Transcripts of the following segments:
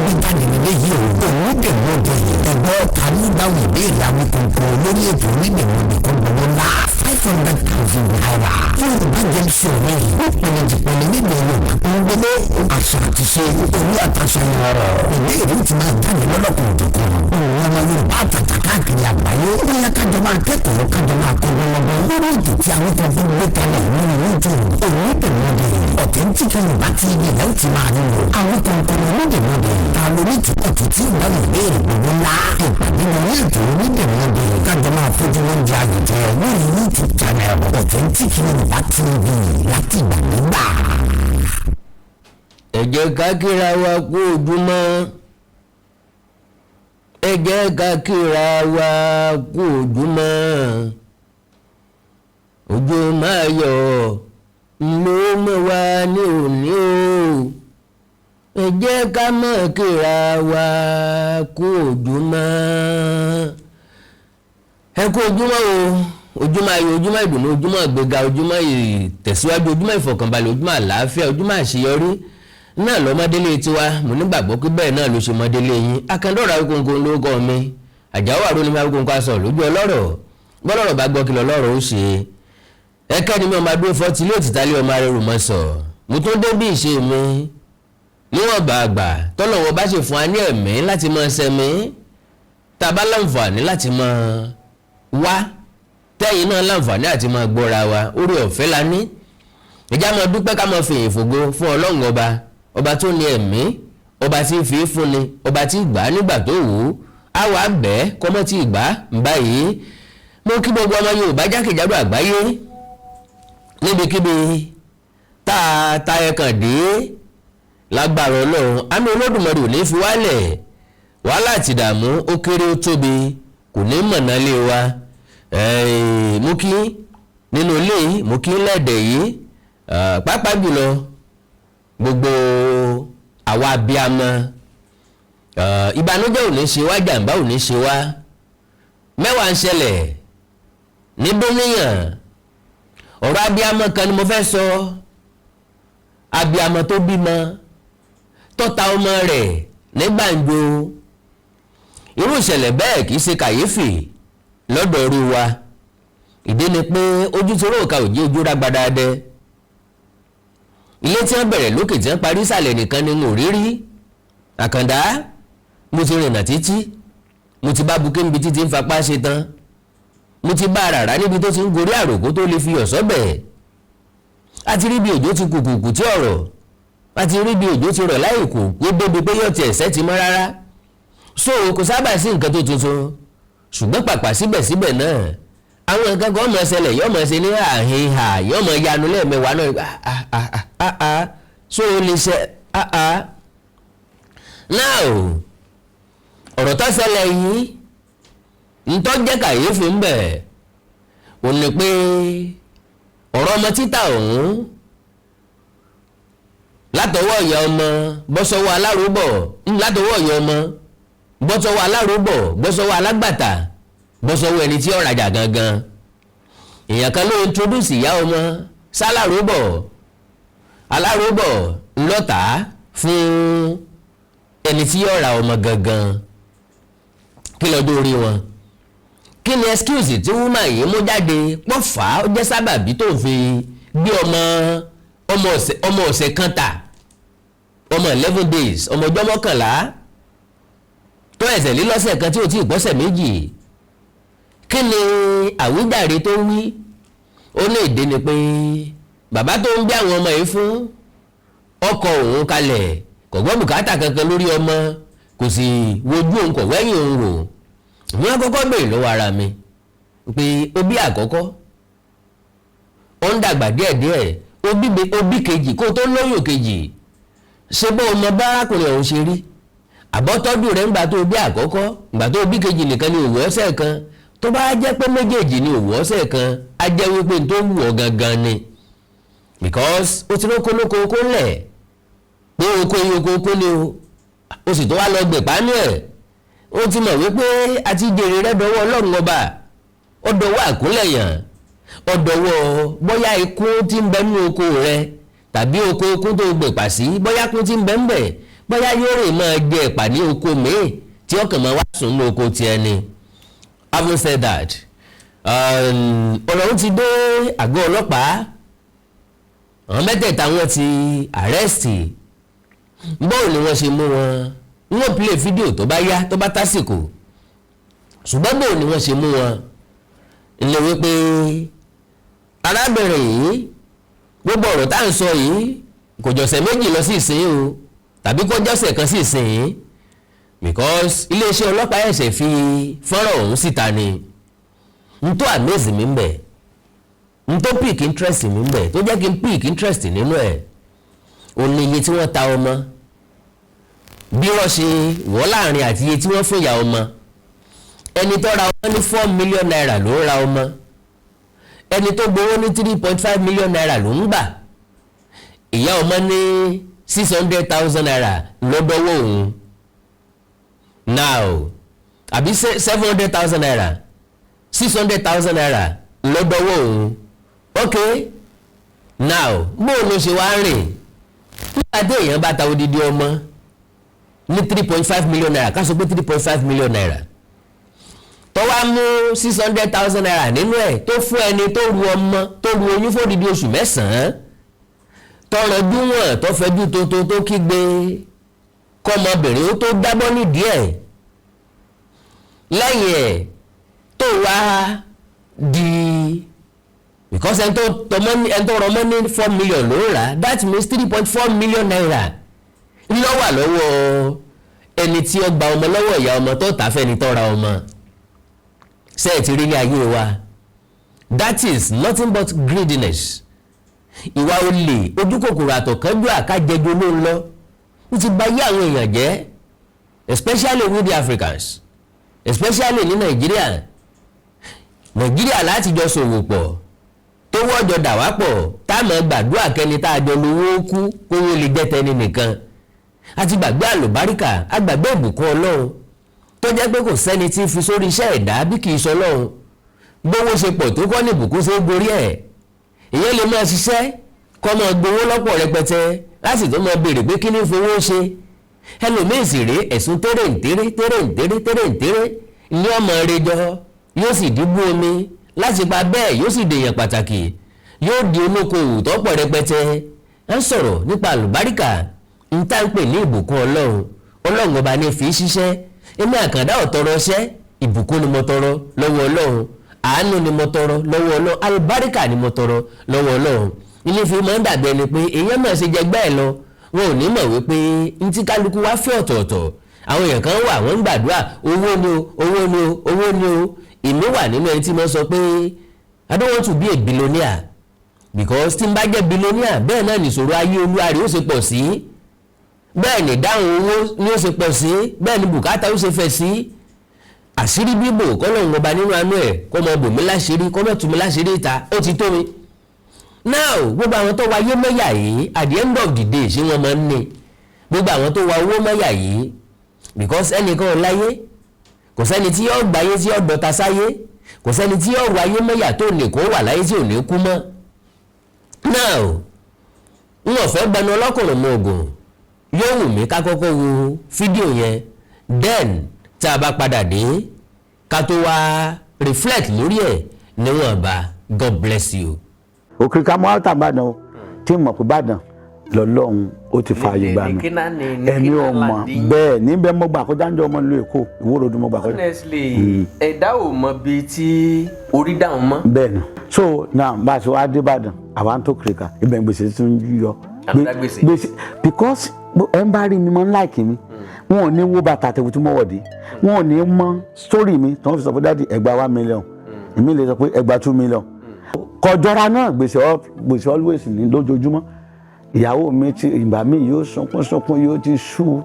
Gbé jáde nílé yìí o, onídèmọdè. Ẹ̀gbọ́n ta ní dáhùn ìbéèrè Awíkonko lórí ètò onídèmọdè kó gbowó ńlá, ₦500,000. Yorùbá Game Show ní ó pinnu jìpinnu nílẹ̀ Yorùbá ń gbélé àṣà àti ṣe orí àtàṣe ọ̀rọ̀. Ìbéèrè ti máa jáde lọ́lọ́kan òjọ̀kan. Òun ọmọ Yorùbá àtàtà káàkiri àgbáyé, ó yẹ kájọ máa kẹ́kọ̀ọ́, kájọ máa kọ́ gbọ́ngbọ́n lórí ètò tí àwọn kan fún gbé kalẹ̀ nínú YouTube onídèmọdè. Authentic Yorùbá TV lẹ́yìn tí máa nílò àwọn kankan. Onídèmọdè, ta lórí ìtúkọ̀ tó tí ìdáhùn ìbéèrè gbogbo ńlá ìpàdé lórí ètò onídèmọdè, kájọ máa fojú lóúnjẹ ayọ̀jẹ lórí YouTube channel Authentic Yorùbá TV láti ìgbàgbégbà. Ẹ jẹ́ ká kíra wa kú ojúmọ́, ẹ jẹ́ ká kíra wa kú ojúmọ́. Ojúmọ́ ayọ̀ ló mọ́ wa ní òní o. Ẹ jẹ́ ká mọ̀ kíra wa kú ojúmọ́. Ẹ kú ojúmọ́ o, ojúmọ́ ayọ̀, ojúmọ́ ìdùnnú, ojúmọ́ ìgbéga, ojúmọ́ ìtẹ̀síwájú, ojúmọ́ ìfọ̀kànbalẹ̀, ojúmọ́ àlàáfíà, ojúmọ́ àṣeyọrí náà lọ́mọdélé tiwa. Mo nígbàgbọ́ pé bẹ́ẹ̀ náà ló ṣe mọ́délé yín. Akandọ́rọ̀ Awíkonko ló kọ́ mi. Àjàwọ̀ àrò ní Awíkonko aṣọ lójú ọlọ́rọ̀. Bọ́lọ́rọ̀ bá gbọ́, kí lọ́lọ́rọ̀ ó ṣe. Ẹ̀kẹ́ ni mi ọmọ adúlé fọ́tí ilé òtítà lé ọmọ arẹrù mọ́ sọ. Mo tún dé bí ìṣe mi níwọ̀n bàgbà tọ́lọ́wọ́ bá ṣe fún wa ní ẹ̀mí láti máa ṣẹ̀mí, tá a bá láǹfààní láti máa wá, tẹ́yìn náà láǹfààní àti máa gbọ́ra wa. Orí ọ̀fẹ́ la ní. Ìjà máa dúpẹ́, ká máa fèyìn fògo fún Ọlọ́run Ọba, ọba tó ní ẹ̀mí, ọba tí ń fi fúnni, ọba tí gbà á nígbà tó wù ú. Á wà bẹ́ẹ̀ kọ́mọ́ tí gbà á ń báyìí. Mo kí gbogbo ọmọ Yorùbá jákèjádò àgbáyé níbikíbi tá a ta ẹ kàn dé. Lágbára Ọlọ́run, àmì Olódùmarè ò ní fi wálẹ̀. Wàhálà àti ìdààmú, ó kéré, ó tóbi, kò ní mọ̀nà lé wa. Mo kí nínú ilé yìí, mo kí lẹ́ẹ̀dẹ̀ yìí, pàápàá jùlọ gbogbo àwa abiyamọ. Ìbànújẹ́ ò ní ṣe wá, jàǹbá ò ní ṣe wá. Mẹ́wàá ń ṣẹlẹ̀ ní dúníyàn. Ọ̀rọ̀ abiyamọ kan ni mo fẹ́ sọ, abiyamọ tó bímọ, tó ta ọmọ rẹ̀ ní gbàǹjo. Irú ìṣẹ̀lẹ̀ bẹ́ẹ̀ kì í ṣe kàyéfì lọ́dọ̀ orí wa. Ìdí ni pé ojú tí róòka ò jí ojú rágbádá dẹ. Ilé tí wọ́n bẹ̀rẹ̀ lókè tí wọ́n parí ìsàlẹ̀ nìkan ni n ò rí rí. Àkàndá, mo ti rìnà títí, mo ti bá buké níbi títí ń fapá ṣe tán, mo ti bá àràrá níbi tó ti ń gorí àròkó tó lè fi ọ̀sọ́ bẹ̀. A ti rí bí òjò ti kùkùkù tí ọ̀rọ̀, a ti rí bí òjò ti rọ̀ láì kù kó débi pé yóò tiẹ̀ sẹ́ ti mọ́ rárá. So kò sábà sí nǹkan tó tuntun, ṣùgbọ́n pàpà síbẹ̀síbẹ̀ náà, àwọn nǹkan kan máa ṣẹlẹ̀, yóò máa ṣe ní àhìhà, yóò máa yanu lẹ́ẹ̀mẹ́wàá náà. Ah ah ah ah, so o lè ṣe ah ah. Now, ọ̀rọ̀ tó ṣẹlẹ̀ yìí, ntọ́ jẹ́ kàyéfì ń bẹ̀ ò ní pé ọ̀rọ̀ ọmọ títà ọ̀hún látọwọ́ ìyá ọmọ bọ́ sọ́wọ́ aláròbọ̀, látọwọ́ ìyá ọmọ bọ́ sọ́wọ́ aláròbọ̀, bọ́ sọ́wọ́ alágbàtà, bọ́ sọ́wọ́ ẹni tí ó rajà gangan. Èèyàn kan ló introduce ìyá ọmọ sáláròbọ̀, aláròbọ̀ ńlọ́ta fún ẹni tí yóò ra ọmọ gangan. Kí lọ́jọ́ orí wọn? Kí ni excuse tí woman yìí mú jáde pọ̀ fà á, ó jẹ́ sábàbí tó fi gbé ọmọ ọmọ ọ̀sẹ̀ kan tà, ọmọ 11 days, ọmọ ọjọ́ 11 tó ẹsẹ̀ lílọ́sẹ̀ kan tí ò tí ì pọ́sẹ̀ 2? Kí ni àwíjàre tó wí? Ó ní ìdí ni pé bàbá tó ń bí àwọn ọmọ yìí fún ọkọ òun kalẹ̀, kò gbọ́ bùkátà kankan lórí ọmọ, kò sì wojú òun, kò wẹ́yìn òun wò. Wọ́n kọ́kọ́ béèrè lọ́wọ́ ara mi pé òbí àkọ́kọ́ ó ń dàgbà díẹ̀díẹ̀, òbí kejì, kó tó lóyún kejì, ṣé bó o mọ bárakùnrin ọ̀hún ṣe rí? Àbọ̀tọ́jú rẹ̀ ńgbà tó bí àkọ́kọ́, ńgbà tó bí kejì nìkan ni òwò ọ̀sẹ̀ kan. Tó bá jẹ́ pé méjèèjì ni òwò ọ̀sẹ̀ kan, á jẹ́ wípé tó wù ọ́ gangan ni, because ó ti rókó lóko oko ńlẹ̀ pé oko iye oko oko ni o, ó sì tó wá lọ gbè pánú ẹ̀. Ó ti mọ̀ wípé àti jèrè rẹ̀ dọwọ́ Ọlọ́run Ọba, ó dọwọ́ àkúnlẹ̀yàn, ó dọwọ́ bóyá ikú tí ń bẹ nínú oko rẹ tàbí oko okun tó gbè pàṣí, bóyá kún tí ń bẹ ń bẹ. Bóyá yóò rè máa jẹ ẹ̀pà ní oko míì tí ọkàn máa wá sùn ní oko tiẹ̀ ni. Having said that, ọ̀rọ̀ ti dé àgọ́ ọlọ́pàá. Àwọn mẹ́tẹ̀ẹ̀ta, wọ́n ti arrest. Bóun ni wọ́n ṣe mú wọn? Wọ́n play fídíò tó bá yá, tó bá tásìkò. Ṣùgbọ́n bóun ni wọ́n ṣe mú wọn ilé wípé arábìnrin yìí, gbogbo ọ̀rọ̀ tá à ń sọ yìí kò jọ̀sẹ̀ 2 lọ sí ìsìn o, tàbí kó jọ́sẹ̀ kan sí ìsìn, because iléeṣẹ́ ọlọ́pàá ẹ̀ṣẹ̀ fi fọ́nrán ọ̀hún síta ni. N tó amaze mi ń bẹ̀, n tó pick interest mi ń bẹ̀, tó jẹ́ kí n pick interest nínú ẹ̀, òun ni iye tí wọ́n ta ọmọ, bí wọ́n ṣe wọ́ láàrin àti iye tí wọ́n fún ìyá ọmọ. Ẹni tó ra ọmọ ní ₦4 million ló ń ra ọmọ. Ẹni tó gbowó ní ₦3.5 million ló ń gbà. Ìyá ọmọ ní ₦600,000 lọ́dọ́wọ́ òun now, àbí ₦700,000, ₦600,000 lọ́dọ́wọ́ òun. Ok, now, bóun ló ṣe wá rìn nígbà tí èèyàn bá ta odidi ọmọ ní ₦3.5 million, ká sọ pé ₦3.5 million, tó wá mú ₦600,000 nínú ẹ̀, tó fún ẹni tó ru ọmọ, tó ru oyún fódìdí oṣù 9, tó rọjú wọn, tó fẹjú tó tó kígbe kọ́mọbìnrin ó tó dábọ́ nídìí ẹ̀, lẹ́yìn ẹ̀ tó wá di, because ẹni tó tọmọ, ẹni tó rọmọ ní 4 million ló ń rà, that means ₦3.4 million ló wà lọ́wọ́ ẹni tí ó gba ọmọ lọ́wọ́ ìyá ọmọ, tó tà fẹ́ni tó ra ọmọ. Ṣé ẹ ti rí ní ayé wa? That is nothing but greediness, ìwà olè, ojúkòkòrò, àtọ̀kánjú, àkájẹjọ ló ń lọ. Ó ti bà yé àwọn èèyàn jẹ́, especially with the Africans, especially ní Nàìjíríà. Nàìjíríà láti jọ ṣòwò pọ̀, tó wọ́jọ dà wá pọ̀, táàmù gbàdúrà kẹni tá a jọ lówó kú, kówó lè jẹ́ tẹni nìkan. A ti gbàgbé àlùbáríkà, a gbàgbé ìbùkún Ọlọ́run, tó jẹ́ pé kò sẹ́ni tí ń fi sórí iṣẹ́ ẹ̀dá bí kì í sọ Ọlọ́run. Gbówó ṣe pọ̀ tó kọ́ ní ìbùkún ṣe é gorí ẹ̀. Ìyẹn lè máa ṣiṣẹ́, kọ́ máa gbowó lọ́pọ̀ rẹpẹtẹ, láti tó máa béèrè pé kí ní fowó ṣe. Ẹlòmíì sì rèé, ẹ̀sùn tẹ́rẹ̀ǹtẹ́rẹ́ tẹ́rẹ̀ǹtẹ́rẹ́ tẹ́rẹ̀ǹtẹ́rẹ́ ní ọmọ rẹ jọ, yóò sì dìbò omi láti pa bẹ́ẹ̀, yóò sì dèèyàn pàtàkì, yóò di olókoòwò tó pọ̀ rẹpẹtẹ. Ń sọ̀rọ̀ nípa àlùbáríkà, ń tá ń pè ní ìbùkún Ọlọ́run. Ọlọ́run ọba ní fi ṣiṣẹ́. Èmi àkàndá ò tọrọ ṣẹ́, ìbùkún ni mo tọrọ lọ́wọ́ Ọlọ́run, àánú ni mo tọrọ lọ́wọ́ Ọlọ́run, àlùbáríkà ni mo tọrọ lọ́wọ́ Ọlọ́run. Ilé fi máa ń dàbí ẹni pé èèyàn máa ṣe jẹgbẹ́ ẹ̀ lọ. Wọn ò ní mọ̀ wípé ntí kálukú wá fẹ́ ọ̀tọ̀ọ̀tọ̀. Àwọn èèyàn kan wà, wọ́n ń gbàdúrà, owó ni o, owó ni o, owó ni o. Èmi wà nínú ẹni tí mo sọ pé I don't want to be a billionaire, because tí n bá jẹ́ billionaire, bẹ́ẹ̀ náà nìṣòro ayé olúwa rẹ̀ ó ṣe pọ̀ sí, bẹ́ẹ̀ ni dáhùn owó ni ó ṣe pọ̀ sí, bẹ́ẹ̀ ni bùkátà ó ṣe fẹ̀ sí. Àṣírí bíbò, kọ́lọ́hún ọba nínú àánú ẹ̀ kọ́ mọ bòmí láṣìírí, kọ́ mọ̀ tù mí láṣìírí ìta, ó ti tó mi. Now, gbogbo àwọn tó wáyé mẹ́yà yìí, at the end of the day, ṣé wọ́n máa ń ní gbogbo àwọn tó wá owó mẹ́yà yìí? Because ẹnìkan ò láyé, kò sẹ́ni tí yóò gbáyé tí yóò dọ̀ta sáyé, kò sẹ́ni tí yóò wáyé mẹ́yà tó ní kó wà láyé tí ò ní kú mọ́. Now, n ò fẹ́ gbẹnu ọlọ́kùnrin mọ ògùn. Yóò wù mí ká kọ́kọ́ wo fídíò yẹn, then tá a bá padà dé, ká tó wá reflect lórí ẹ̀ níwọ̀nba. God bless you. Òkìrìkà mọ́ àtà Ìbàdàn o, tí mo mọ̀ pé Ìbàdàn lọ́lọ́run ó ti fààyè gbà mí. Ẹ̀mí ò mọ̀ bẹ́ẹ̀ níbẹ̀. Mo gbà kọjá ń jọ ọmọ ìlú Èkó, Ìwó Road mo gbà kọjá. Honestly, ẹ̀dá ò mọ bíi tí orí dáhùn mọ́. Bẹ́ẹ̀ ni. So now, bá a ṣe wá dé Ìbàdàn, àwa ń tó kìrìkà ibẹ̀, gbèsè tún yọ. Another gbèsè. Gbèsè, because ẹ ń bá rí mi mọ́ ń like mi, wọn ò ní wo bàtà tẹ̀wé tí mo wọ̀ dé, wọn ò ní mọ story mi tí wọ́n fi sọ pé, "Daddy, ẹ gba 1 million." Èmi lè sọ pé ẹ gba 2 million kọjọra náà. Gbèsè, gbèsè always ní lójoojúmọ́. Ìyàwó mi ti ìgbà míì yóò sunkún sunkún, yóò ti sú,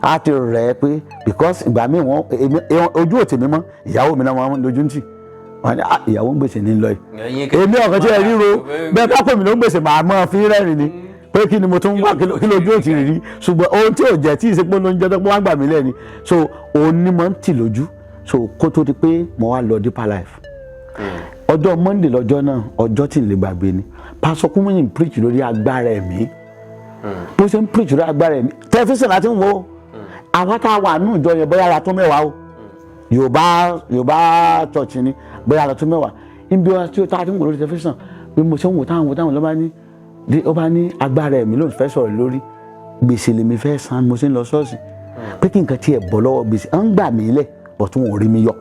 á ti rẹ̀ ẹ́ pé, because ìgbà míì wọ́n èmi ojú ò tèmi mọ́, ìyàwó mi náà wọ́n lójú ń tì wọ́n ní, "Ah, ìyàwó ń gbèsè ní lọ yìí." Èmi ọ̀kan tí ẹ ríro bẹ́ẹ̀ ká pè mí ló ń gbèsè, màá mọ́ fi rẹ́rìn ni pé kí ni mo tún wá, kí lójú ò ti rí rí. Ṣùgbọ́n ohun tí ò jẹ́ tí ìsepò ló ń jẹ́ tó pé wọ́n gbà mí lẹ́ni, so òun ni mo ń tì lójú. So kó tó di pé mo wá lọ Deeper Life, ọjọ́ Monday lọ́jọ́ náà, ọjọ́ tí n lè gbàgbé ni. Pastor Kúmúyìn preach lórí agbára ẹ̀mí. Bó ṣe ń preach lórí agbára ẹ̀mí, tẹlifíṣàn láti ń wo. Àwa tá a wà nù ìjọ yẹn, bóyá ara tó 10 o, Yorùbá church ni, bóyá ara tó 10 níbi wọn tí ó tá a ti ń wò lórí tẹlifíṣàn. Bí mo ṣe ń wò, táwọn wò táwọn ló bá ní, ó bá ní agbára ẹ̀mí ló ń fẹ́ sọ̀rọ̀ lórí. Gbèsè lèmi fẹ́ san, mo ṣe ń lọ ṣọ́ọ̀ṣì pé kí nǹkan tiẹ̀ bọ̀ lọ́wọ́ gbèsè à ń gbà mí lẹ̀ bọ̀ tí wọn ò rí mi yọ.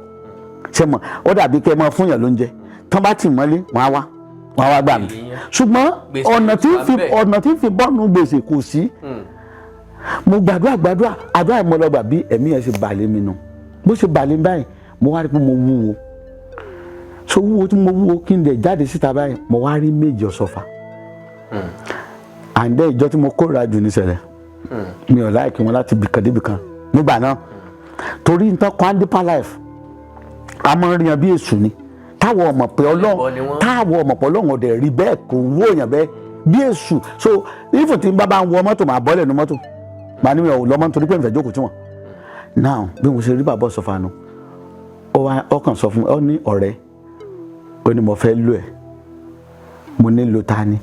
Ṣe mọ̀, ó dàbí kẹ́ ẹ máa fún yàn lóúnjẹ tán, bá tì mọ́lé, wọ́n á wá gbà mí, ṣùgbọ́n Gbèsè ọ̀nà tí ń fi wà bẹ́ẹ̀. ọ̀nà tí ń fi bọ́ọ̀nù gbèsè kò sí. Mo gbàdúrà, gbàdúrà, àdúrà ìmọ̀lọ́gbà. Bí ẹ̀mí yẹn ṣe bàlẹ́ mi nù, bó ṣe bàlẹ́ mi báyìí, mo wá rí pé mo wúwo. So wúwo tí mo wúwo, kí n dẹ̀ jáde síta báyìí, mo wá rí méjì ọ̀sọ̀fà. Àǹdẹ́ ìjọ tí mo kórìíra jù níṣẹ̀lẹ̀, mi ò like wọn láti bìkan débìkan nígbà náà, torí nǹkan kan Deeper Life, a máa ń ríyan bí èṣù ni, táwọn ọmọ pé Ẹlẹ́bọ ni Ọlọ́run wọ́n. Táwọn ọmọ pé Ọlọ́run ọ̀dẹ̀ rí bẹ́ẹ̀, kò wó èèyàn bẹ́ẹ̀ bí èṣù. So even tí n bá bá ń wọ mọ́tò, máa bọ́lẹ̀ nu mọ́tò, màá ní mi ò lọ́mọ nítorí pé n fẹ́ jókòó tí wọ́n. Now, bí mo ṣe rí bàbá ọ̀sọ̀fà nu, ó wá ọkàn sọ fún mi, ó ní, "Ọ̀rẹ́," ó ní, "mo fẹ́ lò ẹ̀." Mo ní, "Lò ta ni?"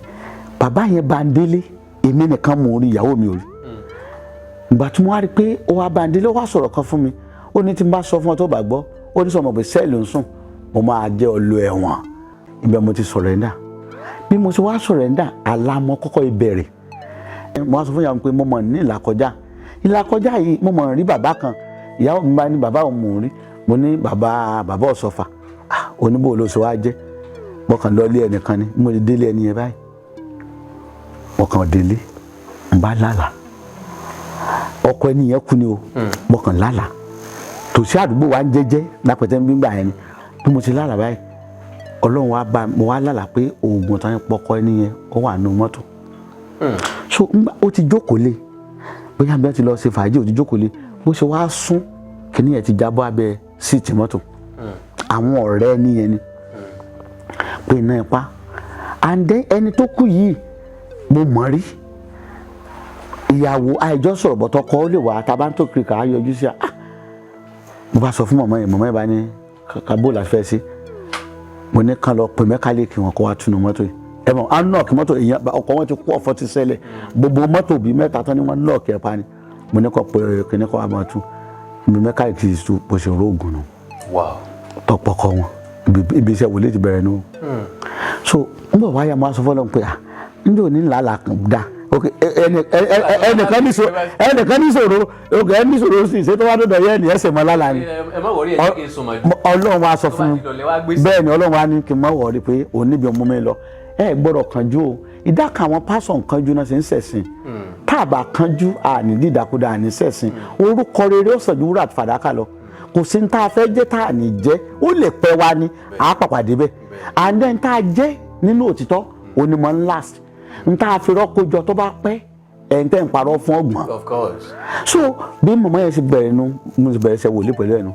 Bàbá yẹn bá ń délé, èmi nìkan mò ń rí, ìyàwó mi ò rí. Ìgbà tí mo wá rí i pé ó wá bá ń délé, ó wá sọ̀rọ̀ kan fún mi. Ó ní, "Tí n bá sọ fún ọ tó bá gbọ́," ó ní, "sọmọ pé cell ń sùn, mo máa jẹ́ ọ lọ ẹ̀wọ̀n." Ibẹ̀ mo ti surrender. Bí mo ṣe wá surrender, àlámọ́ kọ́kọ́ ìbẹ̀rẹ̀, mo wá sọ fún ìyàwó mi pé mo mọ̀ ní ìlàkọjá, ìlàkọjá yìí, mo mọ̀ rí bàbá kan. Ìyàwó mi bá ní, "Bàbá òun mò ń rí?" Mo ní, "Bàbá ọ̀sọ̀fà." "Ah, oníbò ló ṣe wá jẹ́?" Mo kàn lọ ilé ẹnìkan ni. Mo lè délé ẹni yẹn báyìí, mo kàn délé, n bá lálàá. Ọkọ ẹni yẹn kú ni o. Mo kàn lálàá, tòsí àdúgbò wa ń jẹ́jẹ́ lápẹ̀tẹ́ ń gbígbà yẹn ni. Bí mo ti lálàá báyìí, Ọlọ́run wa bá mo wá lálàá pé oògùn tán pọkọ ẹni yẹn, ó wà nù mọ́tò. So ngbà ó ti jókòó lé, bóyá bí wọ́n ti lọ ṣe fàájì, ó ti jókòó lé, bó ṣe wá sún, kíní yẹn ti jábọ́ abẹ́ seat mọ́tò. Àwọn ọ̀rẹ́ ẹni yẹn ni pé iná ẹ pa. And then ẹni tó kú yìí, mo mọ̀ rí. Ìyàwó àìjọ sọ̀rọ̀ bọ̀tọ̀ kọ́, ó lè wà tá a bá ń tó kiri kà á yọjú sí. Ah, mo bá sọ fún mọ̀mọ́ yẹn, mọ̀mọ́ yẹn bá ní, "Kábó la fẹ́ sí?" Mo ní kán lọ pè mẹkáníìkì wọn kó wá túnú mọ́tò yìí. Ẹ mọ̀, á knock mọ́tò èèyàn, ọkọ̀ wọn ti kú, ọ̀fọ̀ ti ṣẹlẹ̀, gbogbo mọ́tò bíi mẹ́ta tán ni wọ́n knock ẹ̀ pa ni. Mo ní kọ́ pé kíní kọ́ wa máa tú ibi mẹkáníìkì tú, bó ṣe róògùn nù tọpọkọ wọn. Ibi iṣẹ́ wòlíì ti bẹ̀rẹ̀ nù. So n bọ̀ wáyà, mo wá sọ fọlọ́n pé, ah, ndé òní làálàá kan dá. Ok, ẹnìkan ní sòro, ok, ẹni sòro sì ṣe tó wá dọ̀dọ̀ yẹ ẹnì ẹsẹ̀ mọ́ lálàá ni. Ẹ má worry, ẹ jẹ́ kí n sùn mọ́jú. Ọlọ́run wa sọ Tó fún bá mi ti dọ̀lẹ́ wá gbé sí. Bẹ́ẹ̀ ni, Ọlọ́run wa ní kí n má worry pé òun níbi ọmọ mi lọ. Ẹ gbọ́dọ̀ kánjú o. Ìdá kan àwọn pásọ̀ kánjú náà ṣe ń ṣẹ̀sìn. Tá a bá kánjú, àní dídàkudà, àní ṣẹ̀sìn. Orúkọ rere ó sàn ju wúrà àti fàdákà lọ. Kò sí ní tá a fẹ́ jẹ́ tá a ní jẹ́, ó lè pẹ́ wa ní àápàpà débẹ̀. And then tá a jẹ́ nínú òtítọ́ onímọ̀ ń last. N tá a fi rọ́kójọ, tó bá pẹ́, ẹ̀ ń tẹ́ ń parọ́ fún ọgbọ̀n. Of course. So bí màmá yẹn ṣe bẹ̀rẹ̀ nu, mo ti bẹ̀rẹ̀ ṣe wòlíì pẹ̀lú ẹ̀ nu.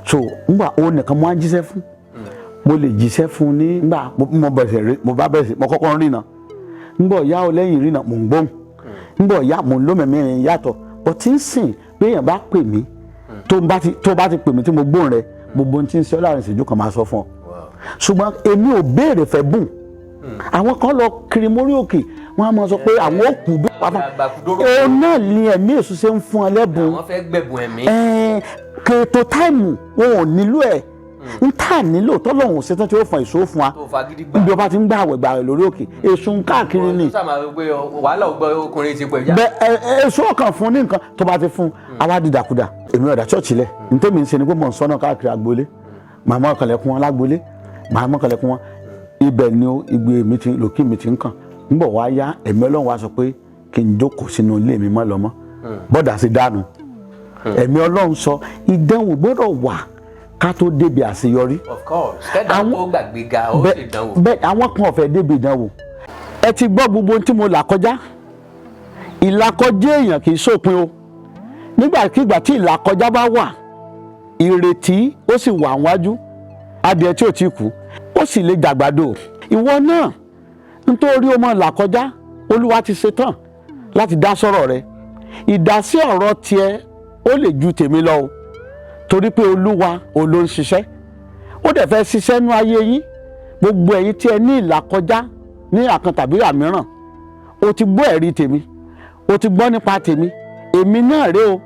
So ngbà òun nìkan mo á jíṣẹ́ fún, mo lè jíṣẹ́ fún ní ngbà mo bẹ̀rẹ̀ rí, mo bá bẹ̀rẹ̀ sí, mo kọ́kọ́ ń rìnà. Ngbà ọ̀yá o, lẹ́yìn rìnà, mò ń gbóhùn. Ngbà ọ̀yá, mò ń lómẹ̀mí yàtọ̀ bọ̀ tí ń sìn. Bí èèyàn bá pè mí, tó bá ti pè mí tí mo gbóhùn rẹ, gbogbo ohun tí ń ṣe ọ́ láàrin ìṣẹ́jú kan máa sọ fún ọ. Ṣùgbọ́n èmi ò béèrè fẹ́ bùn. Àwọn kan lọ kiri mórí òkè, wọn á máa sọ pé àwọn ò kú bí pàpà. Àgbàkúdóró. Òun náà ni ẹ̀mí èṣù ṣe ń fún ọ lẹ́bùn. Àwọn fẹ́ gbẹ̀bùn ẹ̀mí. Ẹ̀ẹ́n, kètò time wọn ò nílò ẹ̀ ń tà nílò tọ́lọ́hún ò ṣetán tí ó fọn èso fún wa. Tó fagídí gbà. Níbi ọba ti ń gbà àwẹ̀ gbà àwẹ̀ lórí òkè, èso ń káàkiri ni. Tó sábà pé wàhálà ò gbọ́ ọkùnrin ti pẹ̀ já. Bẹ ẹ ẹ, èso ọkàn fún ní nǹkan tó bá ti fún àwa dìdàkudà. Èmi ọ̀dà church lẹ̀. Ntẹ́mi ń ṣe ni pé mò ń sọ́nà káàkiri agboolé, màmá ọkànlẹ̀kùn wọn lágboolé, màmá ọkànlẹ̀kùn wọn. Ibẹ̀ ni ó igbe mi ti lòkì mi ti ń kàn. Ń bọ̀ wá yá, ẹ̀mí Ọlọ́run wá sọ pé kí n jókòó sínú ilé mi mọ́ lọ́mọ́ bọ́dà sí dànù. Ẹ̀mí Ọlọ́run sọ ìdánwò gbọ́dọ̀ wà ká tó débi àṣeyọrí. Of course, kẹ́dà tó gbàgbé ga ó sì dánwò. Bẹ́ẹ̀, àwọn kan ò fẹ́ débi ìdánwò. Ẹ ti gbọ́ gbogbo ohun tí mo là kọjá. Ìlàkọjá èèyàn kì í sópin o. Nígbàkigbà tí ìlàkọjá bá wà, ìrètí ó sì wà wájú. Adìẹ tí ò tí kú, ó sì lè jàgbàdo. Ìwọ náà, nítorí o mọ làkọjá, Olúwa ti ṣetán láti dá sọ̀rọ̀ rẹ. Ìdásí ọ̀rọ̀ tiẹ̀ ó lè ju tèmi lọ o, torí pé Olúwa ò ló ń ṣiṣẹ́, ó dẹ̀ fẹ́ ṣiṣẹ́ nú ayé yín. Gbogbo ẹ̀yin tí ẹ ní ìlàkọjá ní àkan tàbí àmíràn, o ti gbọ́ ẹ̀rí tèmi. O ti gbọ́ nípa tèmi, èmi náà rèé o.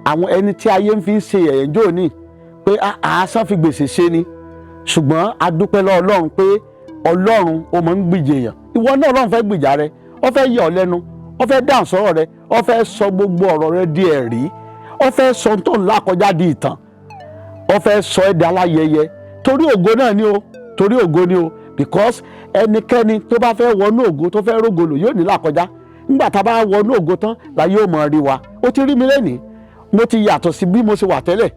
Àwọn ẹni tí ayé ń fi ṣe yẹ̀yẹ́ jò ní pé àásán fi gbèsè ṣe ni, ṣùgbọ́n a dúpẹ́ lọ́wọ́ Ọlọ́run pé Ọlọ́run ó máa ń gbìjẹ èèyàn. Ìwọ náà, Ọlọ́run fẹ́ gbìjà rẹ, ó fẹ́ yà ọ́ lẹ́nu, ó fẹ́ dáhùn sọ̀rọ̀ rẹ, ó fẹ́ sọ gbogbo ọ̀rọ̀ rẹ di ẹ̀rí, ó fẹ́ sọ tó ń là kọjá di ìtàn, ó fẹ́ sọ ẹ́ di aláyẹyẹ. Torí ògo náà ni o, torí ògo ni o, because ẹnikẹ́ni tó bá fẹ́ wọnú ògo, tó fẹ́ rógo lò, yóò ní là kọjá. Nígbà tá a bá wọnú ògo tán la yóò mọ̀ rí wa. Ó ti rí mi lẹ́nìí, mo ti yàtọ̀ sí bí mo ṣe wà tẹ́lẹ̀.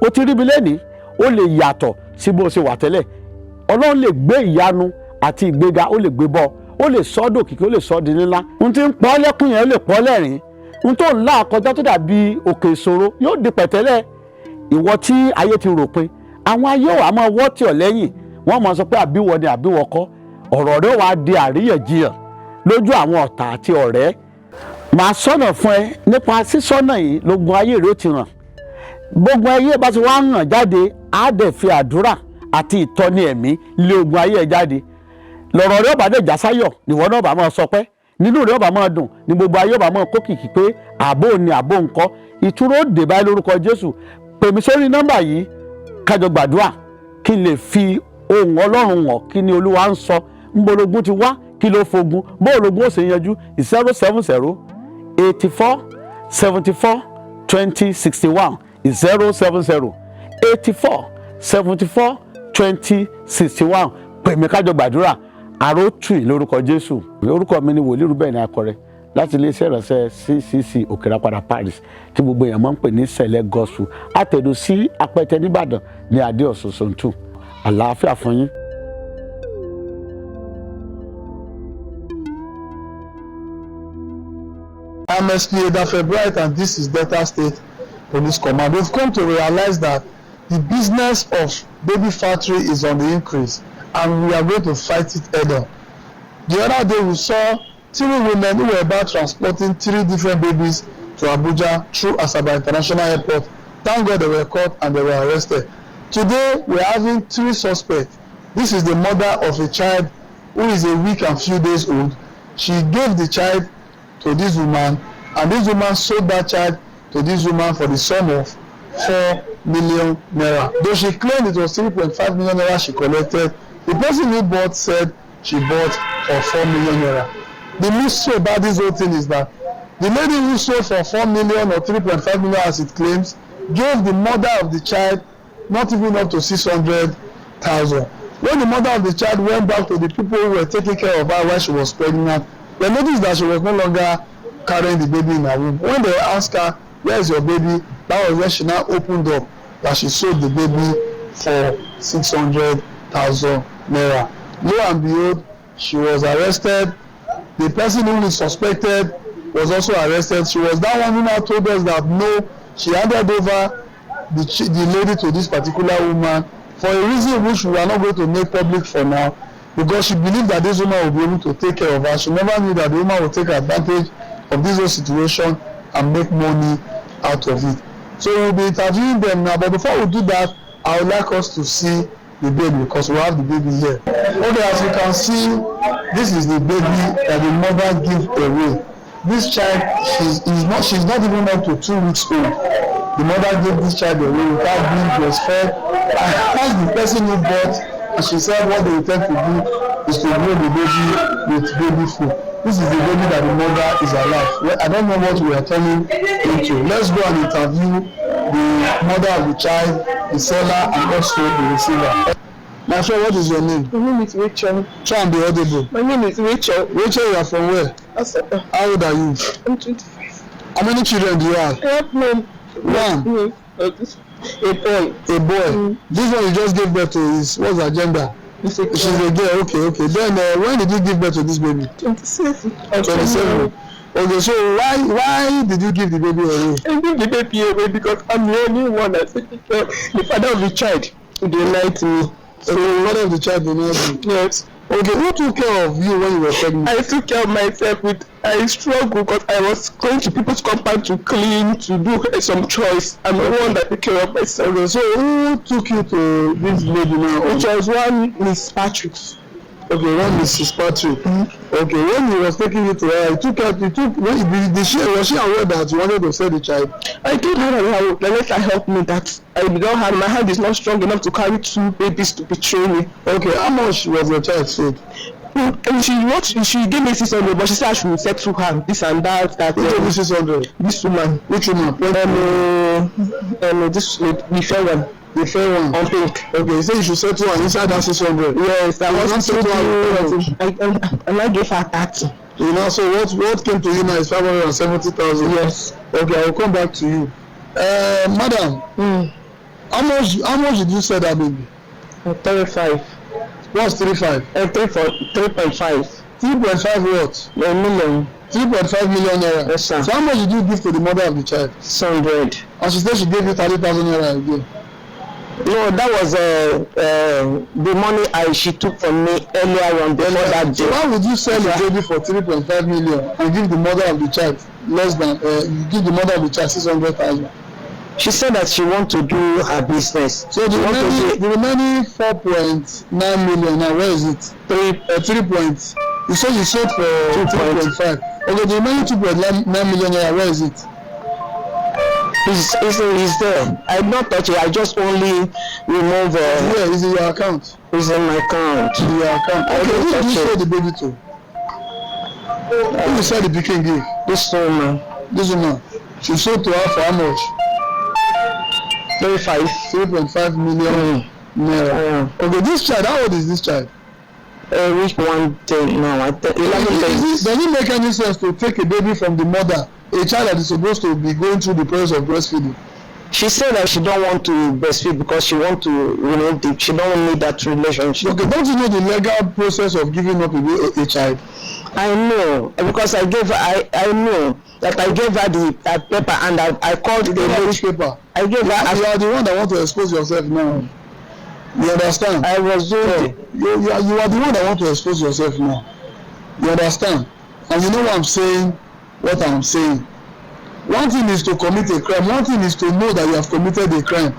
Ó ti rí mi lẹ́nìí, ó lè yàtọ̀ sí bó ṣe wà tẹ́lẹ̀. Ọlọ́run lè gbé ìyanu àti ìgbéga, ó lè gbé bọ́, ó lè sọ ọ́ dòkìkí, ó lè sọ ọ́ di ńlá. Ohun tí ń pọ́ lẹ́kùn yẹn, ó lè pọ́ lẹ́rìn. Ohun tó ń là kọjá tó dàbí òkè ìṣòro yóò di pẹ̀tẹ́lẹ̀. Ìwọ tí ayé ti rò pin, àwọn ayé wàá máa wọ́ tì ọ́ lẹ́yìn, wọ́n máa sọ pé àbíwọ ni àbíwọ kọ́. Ọ̀rọ̀ rẹ wàá di àríyànjiyàn lójú àwọn ọ̀tá àti ọ̀rẹ́. Màá sọ̀nà fún ẹ. Nípa sísọ́nà yìí lógun ayé rẹ ó ti ràn. Gbogbo ayé bá ti wá hàn jáde, á dẹ̀ fi àdúrà àti ìtọ́ni ẹ̀mí lé ogun ayé ẹ̀ jáde. Lọ̀rọ̀ rẹ ọba dẹ̀ já sáyọ̀, níwọ náà bá máa sọpẹ́, nínú rẹ ọba máa dùn, ní gbogbo ayé ọba máa kó kìkì pé àbò ni àbò ńkọ́. Ìtura ó dé báyìí lórúkọ Jésù. Pè mí sórí nọ́mbà yìí, kájọ gbàdúrà, kí n lè fi ohùn Ọlọ́run hàn. Kí ni Olúwa ń sọ? Ńbologun ti wá? Kí ló fogun? Bóòlógun ó sì yanjú? 070 84 74 20 61, 070 84 74 20 61. Pè mí, kájọ gbàdúrà, àrò tù í lórúkọ Jésù. Orúkọ mi ni Wòlíì Rúbẹ̀nì Akọrẹ láti iléeṣẹ́ ìránṣẹ́ CCC Òkèrèpadà Parish, tí gbogbo èèyàn máa ń pè ní Sẹ̀lẹ̀ Gospel, àtẹ̀dó sí Apẹtẹ nìbàdàn ní Adéọ̀sùn Zone 2. Àlàáfíà fún yín. I'm SP Edafe Bright, and this is Delta State Police Command. We've come to realize that the business of baby factory is on the increase, and we are going to fight it head on. The other day we saw three women who were about transporting three different babies to Abuja through Asaba International Airport. Thank God they were caught and they were arrested. Today we are having three suspects. This is the mother of a child who is a week and few days old. She gave the child to this woman, and this woman sold that child to this woman for the sum of 4 million naira. Though she claimed it was 3.5 million naira she collected, the person who bought said she bought for 4 million naira. The mystery about this whole thing is that the lady who sold for 4 million or 3.5 million as it claims gave the mother of the child not even up to 600,000. When the mother of the child went back to the people who were taking care of her while she was pregnant, they noticed that she was no longer carrying the baby in her womb. When they asked her, "Where is your baby?" that was when she now opened up that she sold the baby for 600,000 naira. Lo and behold, she was arrested. The person who is suspected was also arrested. She was that one who now told us that no, she handed over the lady to this particular woman for a reason which we are not going to make public for now, because she believed that this woman will be able to take care of her. She never knew that the woman will take advantage of this whole situation and make money out of it. So we will be interviewing them now, but before we do that, I would like us to see the baby, because we have the baby here. Okay, as you can see, this is the baby that the mother give away. This child, she's not even up to 2 weeks old. The mother gave this child away without being breastfed. I asked the person who bought, and she said what they intend to do is to grow the baby with baby food. This is the baby that the mother is alive. Well, I don't know what we are turning into. Let's go and interview the mother of the child, the seller, and also the receiver. My friend, what is your name? My name is Rachel. Try and be audible. My name is Rachel. Rachel, you are from where? Asaba. How old are you? I'm 25. How many children do you have? I have one. One. Yes. A boy. A boy. This one you just gave birth to is, what's her gender? It's a She's girl. a girl. Okay. Then when did you give birth to this baby? 27. 27. Okay, so why did you give the baby away? I give the baby away because I'm the only one that's taking care. The father of the child denied me. So the mother of the child denied you? Yes. Okay, who took care of you when you were pregnant? I took care of myself with, I struggled because I was going to people's compound to clean, to do some chores. I'm the one that took care of myself. Okay, so who took you to this lady now? Which was one Miss Patrick's. Okay, one Mrs. Patrick. Okay, when he was taking you to her, he took her, he took, when he, did she, was she aware that you wanted to sell the child? I told her that I would let her help me, that I don't have, my hand is not strong enough to carry two babies to betray me. Okay, how much was your child sold? And she, what she gave me 600, but she said I should settle her this and that. That Who gave you 600? This woman. Which woman? This the fair one. The fair one. On pink. Okay, you say you should settle her inside that 600. Yes, I You was not settle her. I, and I gave her 30. You know, so what came to you now is 570,000. Yes. Okay, I will come back to you. Madam, how much did you sell that baby? 35. What's 35? 3 4 3.5. 3.5 what? A million. 3.5 million naira. Yes, sir. So how much did you give to the mother of the child? 600. And she said she gave you 30,000 naira again. No, that was the money I she took from me earlier on before that So day. why would you sell the baby for 3.5 million and give the mother of the child less than you give the mother of the child 600,000? She said that she want to do her business. So the She want to remaining do the remaining 4.9 million now, where is it? Three. Three point, you say you sold for 3.5. Okay, the remaining 2.9 million naira, where is it? Is there. I not touch it. I just only remove. Where is it, your account? Is in my account. In your account. I Okay, don't who did touch you it. sell the baby to? Who you sell the pikin give? This woman. This woman. She sold to her for how much? 35. 3.5 million naira. Yeah. Okay, this child, how old is this child? Reach one day now. I think 11 days. Does it make any sense to take a baby from the mother, a child that is supposed to be going through the process of breastfeeding? She said that she don't want to breastfeed because she want to remove the. She don't need that relationship. Okay, don't you know the legal process of giving up a child? I know, because I gave her, I know that I gave her the paper and I called the You have lady. which paper? I gave her. You are the one that want to expose yourself now. You understand? I was doing the, You are the one that want to expose yourself now. You understand? And you know what I'm saying? What I'm saying. One thing is to commit a crime. One thing is to know that you have committed a crime.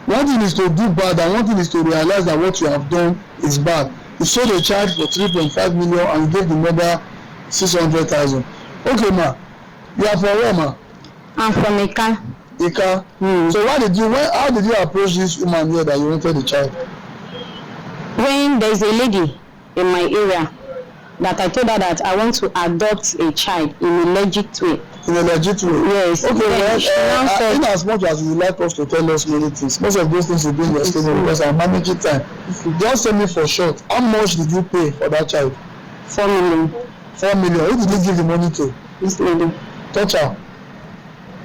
One thing is to do bad, and one thing is to realize that what you have done is bad. You sold a child for 3.5 million and gave the mother 600,000. Okay, ma. You are from where, ma? I'm from Ika. Ika. So why did you why how did you approach this woman here that you wanted the child? When there's a lady in my area that I told her that I want to adopt a child in a legit way. In a legit way? Yes. Okay, Then well, she now said, in as much as you like us to tell us many things, most of those things will be in your statement because I'm managing time. Just tell me for short, how much did you pay for that child? 4 million. 4 million. Who did you give the money to? This lady. Touch her.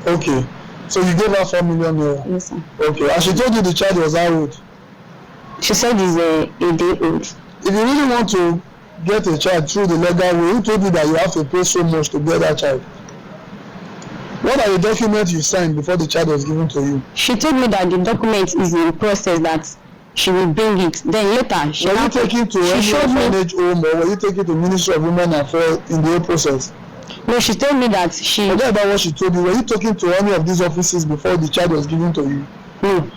Okay. So you gave her 4 million naira. Yes, sir. Okay. And she told you the child was how old? She said he's a day old. If you really want to get a child through the legal way, who told you that you have to pay so much to get that child? What are the documents you signed before the child was given to you? She told me that the document is in process, that she will bring it. Then later she Were now you taken to she any showed me orphanage home or were you taken to Ministry of Women Affairs in the whole process? No, she told me that she Forget about what she told you. Were you talking to any of these offices before the child was given to you? No.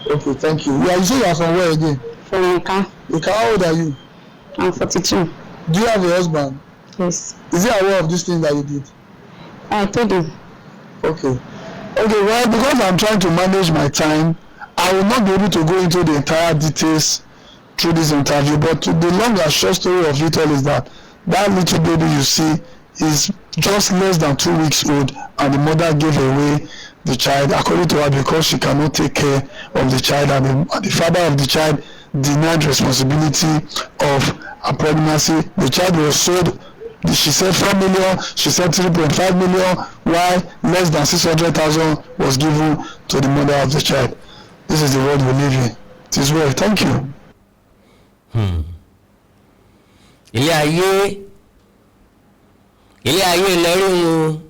Okay, thank you. Yeah, you say you are from where again? From Ika. Ika, how old are you? I'm 42. Do you have a husband? Yes. Is he aware of this thing that you did? I told him. Okay, well, because I'm trying to manage my time, I will not be able to go into the entire details through this interview, but the long and short story of it all is that that little baby you see is just less than 2 weeks old, and the mother gave away the child, according to her, because she cannot take care of the child, and the father of the child denied responsibility of her pregnancy. The child was sold. She said 4 million, she said 3.5 million, while less than 600,000 was given to the mother of the child. This is the world we live in. It is well. Thank you. Ilé ayé, ilé ayé lẹ́rí o.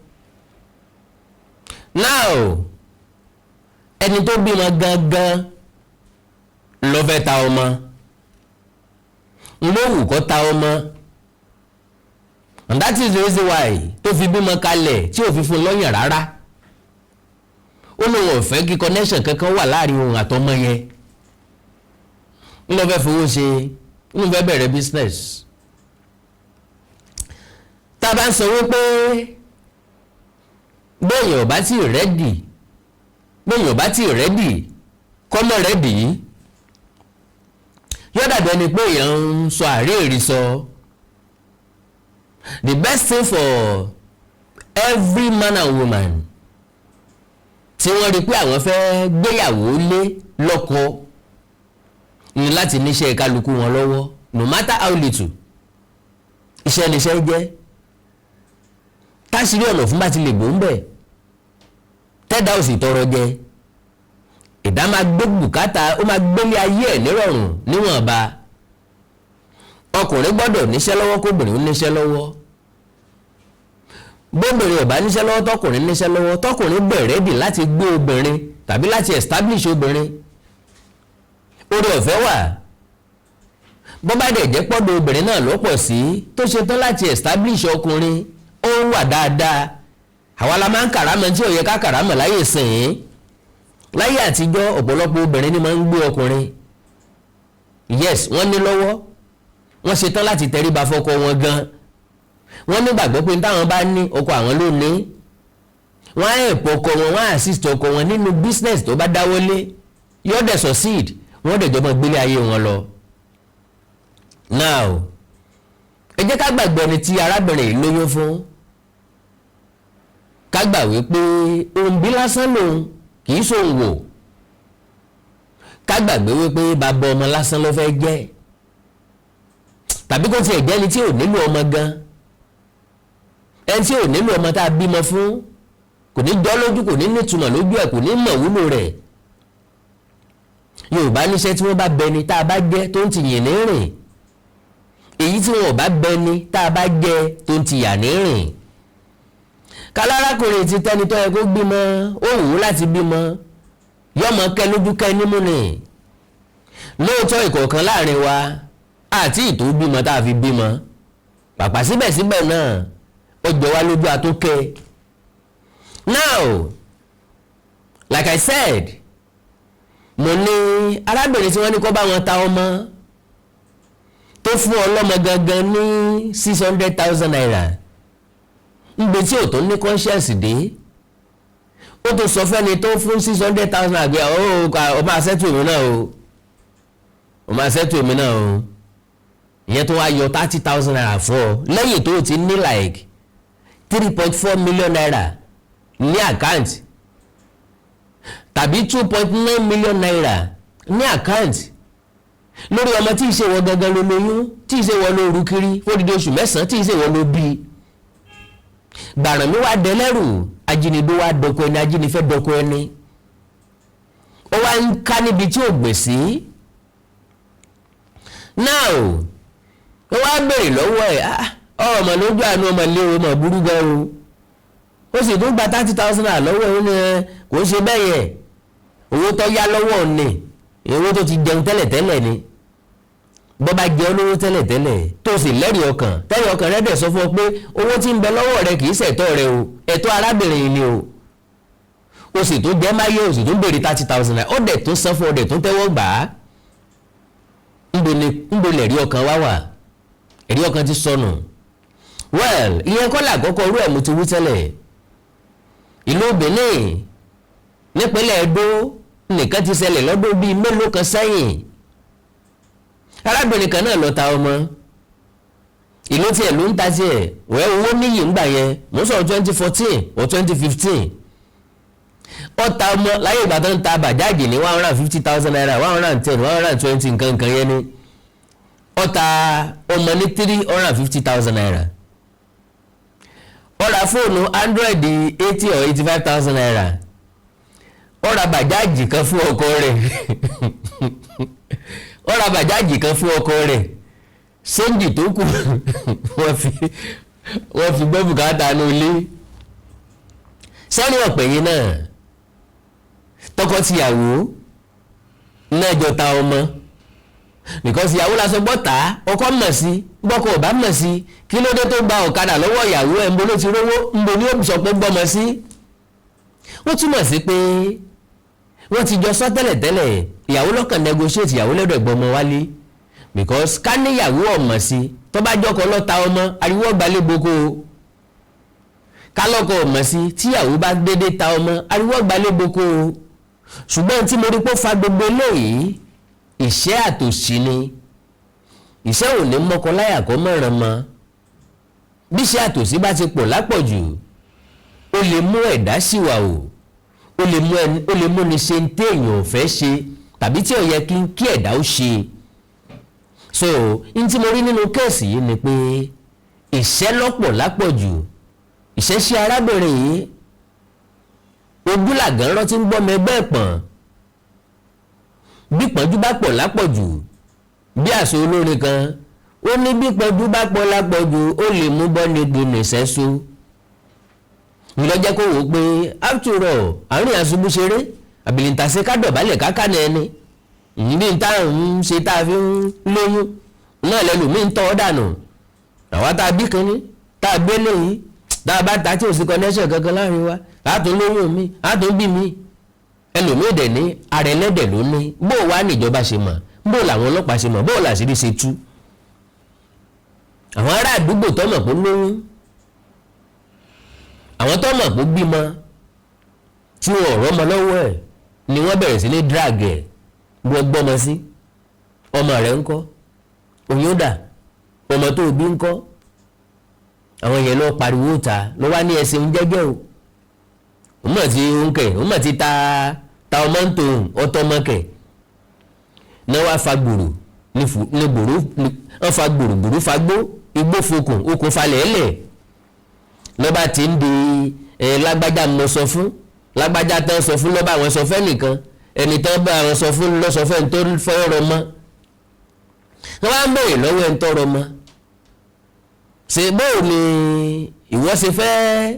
Now, ẹni tó bímọ gangan ló fẹ́ ta ọmọ, ló wù kó ta ọmọ, and that is the reason why tó fi bímọ kalẹ̀ tí ò fi fún lọ́yàn rárá. Ó lóun ò fẹ́ kí connection kankan wà láàrin òun àtọmọ yẹn. Ń lọ fẹ́ fowó ṣe, ń lọ fẹ́ bẹ̀rẹ̀ business. Tá a bá ń sọ wípé bẹ́ẹ̀yàn ò bá tí ì ready, bẹ́ẹ̀yàn ò bá tí ì ready, kọ́mọ ready yìí, yóò dàbí ẹni pé èèyàn ń sọ àríèrí sọ. The best thing for every man and woman tí wọ́n rí pé àwọn fẹ́ gbéyàwó lé lọ́kọ ní láti níṣẹ́ kálukú wọn lọ́wọ́, no matter how little. Iṣẹ́ níṣẹ́ jẹ́. Táṣírí ọ̀nà fún bá ti lè gbó ń bẹ̀, tẹ́dá ò sì tọrọ jẹ, ìdá máa gbé bùkátà, ó máa gbélé ayé ẹ̀ nírọ̀rùn níwọ̀nba. Ọkùnrin gbọ́dọ̀ níṣẹ́ lọ́wọ́, kóbìnrin ó níṣẹ́ lọ́wọ́. Bóbìnrin ò bá níṣẹ́ lọ́wọ́, tọkùnrin níṣẹ́ lọ́wọ́, tọkùnrin bẹ̀rẹ̀ dì láti gbé obìnrin tàbí láti establish obìnrin, oore ọ̀fẹ́ wà. Bó bá dẹ̀ jẹ́ pọ́dọ̀ obìnrin náà ló pọ̀ sí tó ṣe tán láti establish ọkùnrin, ó wà dáadáa. Àwa la máa ń kàrámọ̀ tí ò yẹ ká kàrámọ̀ láyè sìn. Láyé àtijọ́, ọ̀pọ̀lọpọ̀ obìnrin ni máa ń gbé ọkùnrin. Yes, wọ́n ní lọ́wọ́, wọ́n ṣetán láti tẹríba fọ́kọ wọn gan. Wọ́n nígbàgbọ́ pé táwọn bá ní, ọkọ àwọn ló ní. Wọ́n á help ọkọ wọn, wọ́n á assist ọkọ wọn nínú business tó bá dáwọ́lé, yóò dẹ̀ succeed, wọ́n dẹ̀ jọmọ́ gbélé ayé wọn lọ. Now, ẹ jẹ́ ká gbàgbọ́ ẹni tí arábìnrin yìí lóyún fún, ká gbà wípé òǹbí lásán lòun, kì í ṣòun wò. Ká gbàgbé wípé bàbá ọmọ lásán ló fẹ́ jẹ́, tàbí kó tiẹ̀ jẹ́ ẹni tí ò nílò ọmọ gan. Ẹni tí ò nílò ọmọ tá a bímọ fún, kò ní jọ́ lójú, kò ní nítumọ̀ lójú ẹ̀, kò ní mọ̀ wúlò rẹ̀. Yorùbá níṣẹ́ tí wọ́n bá bẹni tá a bá jẹ́, tó ń ti yìn ní rìn. Èyí tí wọn ò bá bẹni tá a bá jẹ́, tó ń ti yà ní rìn. Kálárakùnrin ti tẹ́ni tó yẹ kó bímọ, ó wù ú láti bímọ, yọmọ kẹ lójú kẹ nímú ni. Lóòótọ́, ìkọ̀ọ̀kan láàrin wa àti ìtò bímọ tá a fi bímọ pàpà, síbẹ̀síbẹ̀ náà, ó jọ wá lójú àtúnkẹ́. Now, like I said, mo ní arábìnrin tí wọ́n ní kó bá wọn ta ọmọ, tó fún ọlọ́mọ gangan ní ₦600,000, ngbè tí ò tó ní conscience dé, ó tó sọ fẹ́ni tó fún 600,000 àgbẹ̀, ó máa settle èmi náà o, ó máa settle èmi náà o. Ìyẹn tó wá yọ ₦30,000 fún ọ lẹ́yìn tó o ti ní like ₦3.4 million ní account tàbí ₦2.9 million ní account, lórí ọmọ tí ì ṣe wọ gangan ló lóyún, tí ì ṣe wọ ló rú kiri fódìdí oṣù 9, tí ì ṣe wọ ló bí. Gbàrànmí wá dẹlẹ́rù, ajínigbé wá dọkọ ẹni, ajínigbé dọkọ ẹni, ó wá ń ká níbi tí ò gbè sí. Now, ó wá béèrè lọ́wọ́ ẹ̀, ọmọ lójú àánú, ọmọ ilé, ọmọ burú gan o. Ó sì tún gba 30,000 lọ́wọ́ ẹ̀. Ó ní kò ń ṣe bẹ́ẹ̀ yẹn, owó tó yá lọ́wọ́ ni, owó tó ti jẹun tẹ́lẹ̀tẹ́lẹ̀ ni. Bọ́ bá jẹ́ olówó tẹ́lẹ̀tẹ́lẹ̀, tó sì lẹ́rìí ọkàn, tẹ́rìí ọkàn rẹ dẹ̀ sọ fún ọ pé owó tí ń bẹ lọ́wọ́ rẹ kì í ṣẹ̀tọ́ rẹ o, ẹ̀tọ́ arábìnrin yìí ni o, o sì tún jẹ́ máyé, o sì tún béèrè ₦30,000, ó dẹ̀ tún san fún ọ, dẹ̀ tún tẹ́wọ́ gbà á. Ńbo lẹ̀rí ọkàn wá wà? Ẹ̀rí ọkàn ti sọnù. Well, ìyẹn kọ́ làkọ́kọ́ orú ẹ̀. Mo ti wí tẹ́lẹ̀, ìlú Benin nípínlẹ̀ Edo nìkan ti ṣẹlẹ̀ lọ́dún bíi mélòó kan sẹ́yìn. Arábìnrin kan náà lọ ta ọmọ. Ìlú tiẹ̀ ló ń ta tiẹ̀ wẹ́, owó níyì ńgbà yẹn. Mo ń sọ̀rọ̀ 2014 or 2015. Ó ta ọmọ láyé ìgbà tó ń ta bàjáàjì ní ₦150,000, 110, 120, nǹkan nǹkan yẹn ni. Ó ta ọmọ ní ₦350,000. Ó ra fóònù Android ₦80 or 85,000. Ó ra bàjáàjì kan fún ọkọ rẹ̀, ó ra bàjáàjì kan fún ọkọ rẹ̀. Change tó kù, wọ́n fi gbọ́ bùkátà ní ilé sẹ́ni ọ̀pẹ̀ yìí náà. Tọkọ-tìyàwó náà jọ ta ọmọ, because ìyàwó la sọ gbọ́ ta, ọkọ mọ̀ sí. Bọ́kọ ò bá mọ̀ sí, kí ló dé tó gba ọ̀kadà lọ́wọ́ ìyàwó ẹ̀? Ńbo ló ti rówó? Ńbo ni ó sọ pé gbọ́mọ sí? Ó túmọ̀ sí pé wọ́n ti jọ sọ tẹ́lẹ̀tẹ́lẹ̀. Ìyàwó lọ́kàn negotiate, ìyàwó lọ́dọ̀ gbọ́mọ wálé, because ká níyàwó ọ̀mọ̀ sí, tó bá jọkọ lọ́ta ọmọ, ariwo ọgbàlẹ̀ gboko. Kálọ́kọ̀ ọmọ sí tíyàwó bá dédé ta ọmọ, ariwo gbalẹ̀ boko o. Ṣùgbọ́n tí mo rí pé ó fa gbogbo eléyìí, ìṣẹ́ àtòṣì ni. Ìṣẹ́ ò ní mọ́kọ láyà kó mọ̀ràn mọ́. Bí iṣẹ́ àtòṣì bá ti pọ̀ lápọ̀jù, ó lè mú ẹ̀dá ṣìwà o, ó lè mú ẹni, ó lè múni ṣe ń téèyàn ò fẹ́ ṣe tàbí tí ò yẹ kí ẹ̀dá ó ṣe. So n tí mo rí nínú case yìí ni pé ìṣẹ́ lọ́pọ̀ lápọ̀jù, ìṣẹ́ ṣe arábìnrin yìí. Ogúnlàgán rántí ń gbọ́mọ ẹgbẹ́ ẹ̀pọ̀n. Bí pọ́njú bá pọ̀ lápọ̀jù, bí àṣọ olórin kan ó ní, bí pọ́njú bá pọ̀ lápọ̀jù, ó lè mú bọ́ni gbìnì sẹ́só. Ìlọ́jẹ́ kó wò ó pé after all, àárín àṣubú ṣeré àbìlìntàṣe ká dọ̀bálẹ̀ káká ní ẹni bí n tá ń ṣe tá a fi ń lóyún náà lẹ́lòmíì ń tọ́ ọ dànù. Àwa tá a bí kínní, tá a gbé léyìí, tá a bá ta tí ò sí connection kankan láàrin wa, a tún lóyún mi, a tún bí mi. Ẹlòmíì dẹ̀ ní ara ẹlẹ́dẹ̀ ló ní. Bó wàá níjọba ṣe mọ̀? Bó làwọn ọlọ́pàá ṣe mọ̀? Bó làṣírí ṣe tú? Àwọn ará àdúgbò tó mọ̀ pé ó lóyún, àwọn tó mọ̀ pé ó bímọ, tí wọn ò rọ́mọ lọ́wọ́ ẹ̀, ni wọ́n bẹ̀rẹ̀ sí ní drag ẹ̀. Wọ́n gbọ́mọ sí ọmọ rẹ̀ ńkọ́? Oyún dà? Ọmọ tó bí ńkọ́? Àwọn yẹn lọ pariwo ta ló wá ní ẹsẹ̀ ń jẹ́jẹ́ o. Òun mọ̀ tí ń kẹ̀, òun mọ̀ tí ta ta ọmọ ń tòun ọtọ́ ọmọ kẹ̀ náà wá fa gbòòrò ní gbòòrò. Wọ́n fa gbòòrò, gbòòrò fa gbó, igbó fokùn, okùn falẹ̀ ẹlẹ̀. Lọ́ba tí ń di ẹ lágbájá mo sọ fún lágbájá tán, sọ fún lọ́ba àwọn sọ fẹ́ nìkan, ẹni tán bá àwọn sọ fún lọ́sọ fẹ́ ní tó fọ́rọ̀ mọ́. Wọ́n wá ń béèrè lọ́wọ́ ẹni tọrọ mọ́, ṣe bóò ni ìwọ ṣe fẹ́